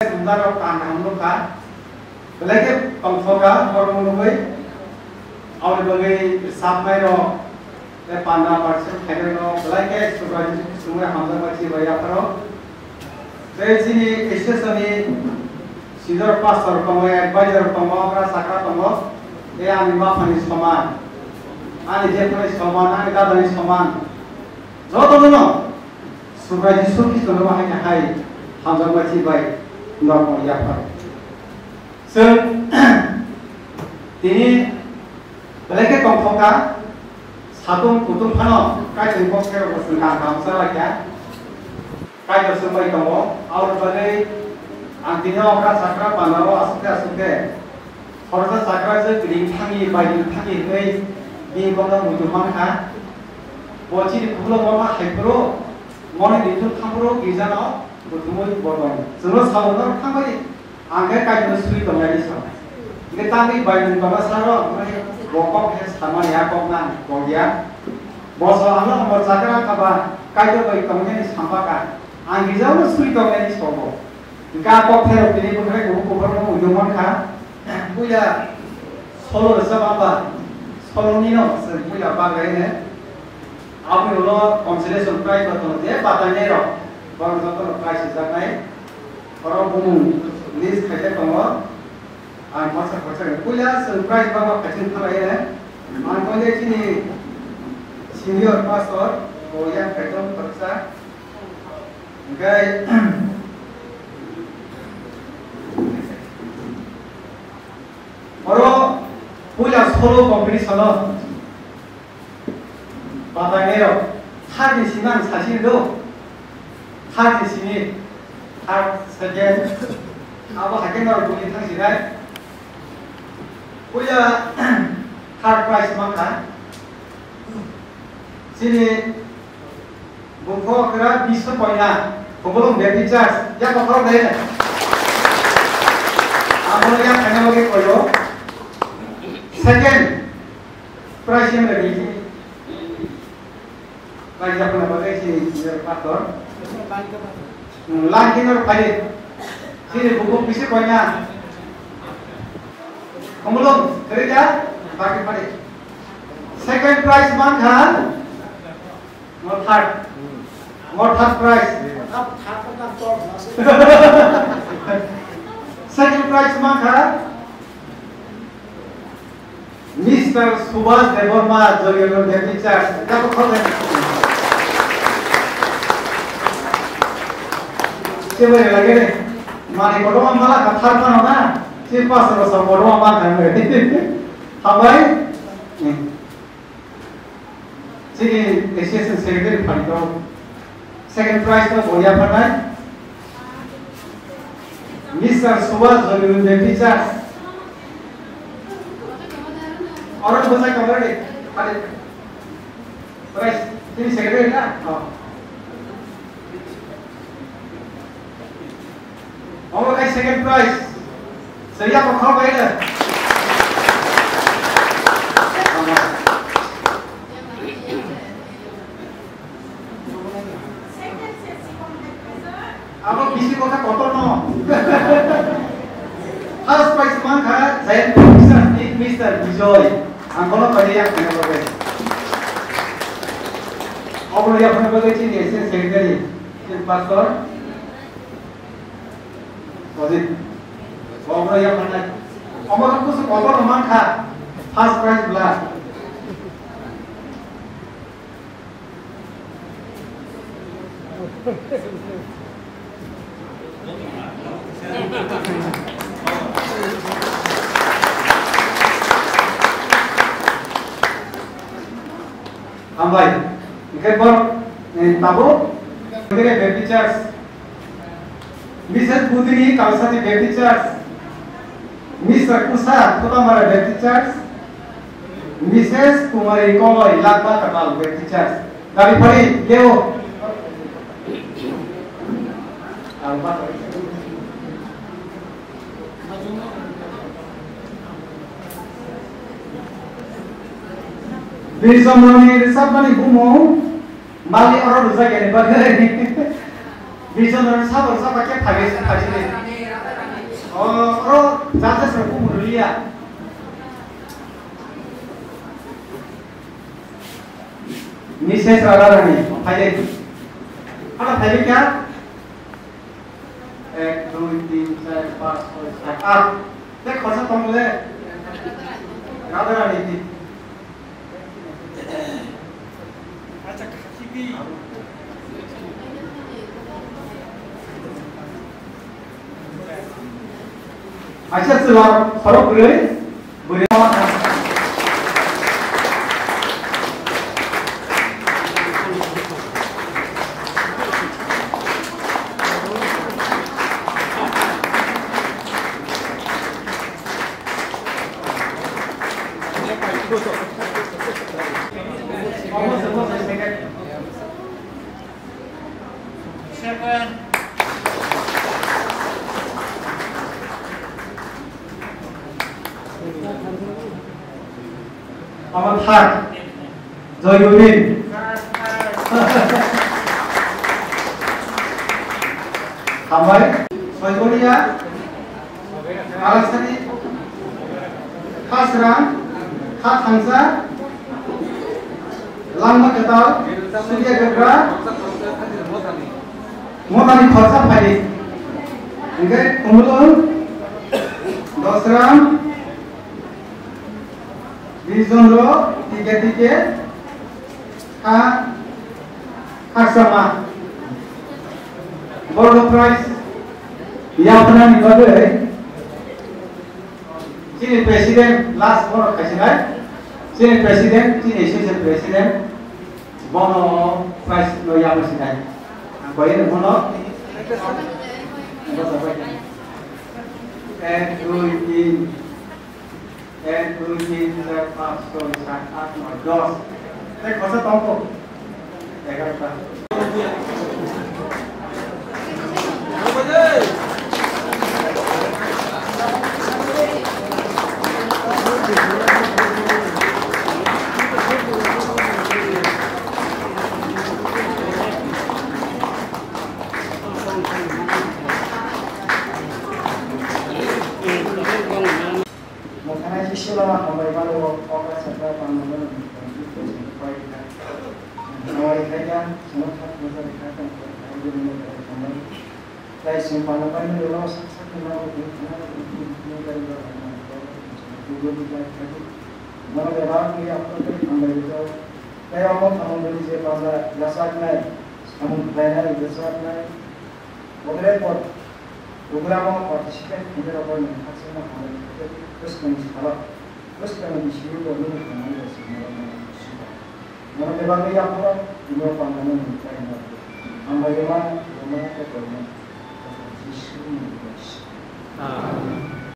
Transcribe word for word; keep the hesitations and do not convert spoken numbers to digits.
Jumjarok kaham kaham nukha. Belai khe tongthokha borokno nugwi. Aboni bagwi rwchapnairok tei panda participate khainairok belai khe Subraiyung chumui hamjakma chibai yapharo. Tei chini association ni senior pastor tongo, advisor tongo, okra chakra tongo. Tei ani maphani soman, ani jephani soman, ani dadani soman. Jotono Subrai Jisu Khristono hai hai hamjakma chibai norokno yapharo. Chwng tini belai khe tongthokha, satung kutung phano Kaitorni kok khe rokbo chwng kaham kaham cha lai kha. Kaitor chwng bai tongo, aboni bagwi ang tini okra chakra panao aswk khe aswk khe Khoroksa chakra je ring thangwi bai ring thangwi hwnwi bini kokno muitu mankha. Bo chini khulokma ma hai phuru, moni ringthung thang phuru girjano muthumwi bo tong. Chwngno sabo norok thangbai ang khe Kaitorno suri tongnai di sao. Hingkhe tangwi bai ring tongma saro hwnwi bo kok khe samani a kok nang tongya. Bo so ano omo chakra kha ba Kaitor bai tongnani sampakha. Ang girjano suri tongnani sobo. Hingkhe a kok therok tini bwkhai kubu kuphurno muitu mankha. Puila solo rwchap amba, solo nino chwng puila baglaine. Aboni ulo consolation prize bo tongo je batainairok, borok jotono prize rijaknai. Oro bumung list khaijak tongo. Ang khoroksa khoroksa puila chwng prize bagma khaising thanglaine. Ang tongo chini senior pastor, bo yang kaitor khoroksa. Hingkhe oro puila solo competition o batainairok third ni simi ang sasi rw do, third ni simi, third, second, abo hai khe norok buini thang sinai. Puila third prize mankha chini Bumung khe Biswa Koina, Khumulwng Baptist Church, ya kothok de. Abo ya khaina bagwi koyo. Second prize yang ready. Prize yang pernah pakai si pastor. Hmm, lagi nor pakai. Sini bumung Biswa Koina. Khumulwng, kerja, pakai pakai. Second prize mankha. Mo third. Mo third prize. Second prize mankha Mister Subhash Debbarma, Joginagar Baptist Church. Jabo khole. Chebere lage re. Mani kotorma mala ka third mano na. Che pastor sa kotorma ma kha re. Hambai. Chini association secretary phalito. Second prize no bo yapharnai Mister Subhash Jolirun Baptist Church. Oro bwsai kamra de. Phali. Prize. Chini secretary na? Oh. Omo khe second prize. Chwng yakung khorok bai le. Abo bisi kotha kotor no. First prize mankha Giant Production ni Mister Bijoy. Ang kono pai yak khna bagwi. Obo yak khna bagwi chini assistant secretary, chini pastor. Ojit. Obo ya manai. Obo kusu obo no mankha. First prize bla. Hambai. Hingke bor, eh, tabuk, Baptist Church. Missus Budini Kalsati Baptist Church, Mister Kusa Kotamara Baptist Church, Missus Kumari Koloi Lakba Kapal Baptist Church. Dari pari leo. Birsomroni rwchapmani bumung. Mali oro rwjak yani bagwi. Bijon rok sabo sabo khe phagwi se phagwi. O, oro judges rok buphuru liya. Missus Radharani, phaidi. Ano phaidi kya? Ek, dui, tin, char, panch, choi, sat, aat. Te khorsa tong le. Radharani ti. Acha, chwla khorok kwrwi, bwrwi. Omo third, Joyudin. Hambai, Soiboria, Alasani, Khasrang, Khathangsa, Langma Kwtal, Surya Gabra, Motani khorsa phaidi. Hingke Kumulung, Dosram, Bijon ro tike tike kha khaksama. Borok prize yapnani bagwi chini president last borok khaisinai. Chini president, chini association president bono prize no yapna sinai. Ang koi bono. Ek, dui, tin. Ek, dui, tin, char, panch, choi, sat, aat, noi, dos. Tei khorsa tongo. Egarota. Mwthangnaisi Silo hambai mano, o kaisa kok ang nono ni tongtwtwi bochini koi kha. Hambai khaikha, chwngno kha thumsa rwkha, tongthok kha, bini no belai hambai. Tai chwng pano pai mani ulo sak sak ni nogo twi thangna, twi thangna, twi thangna, twi thangna, twi thangna, twi thangna, twi thangna. Bono bebak ni yapharwi hambai rijak. Tai omo thamung bini je panda yachaknai, samung khlainai, yachaknai. Moderator, program o participate khainai rok bai nang khakchangma hambai khaikhe bwskangni salo, bwskangni bisingo bo nini hambai bai swngnai rok nang swngo. Norokni bagwi yapharo tini o panda nang nang khlainai. Hambai rwma, rwma tei koima. Jisuni mung bai. Amen.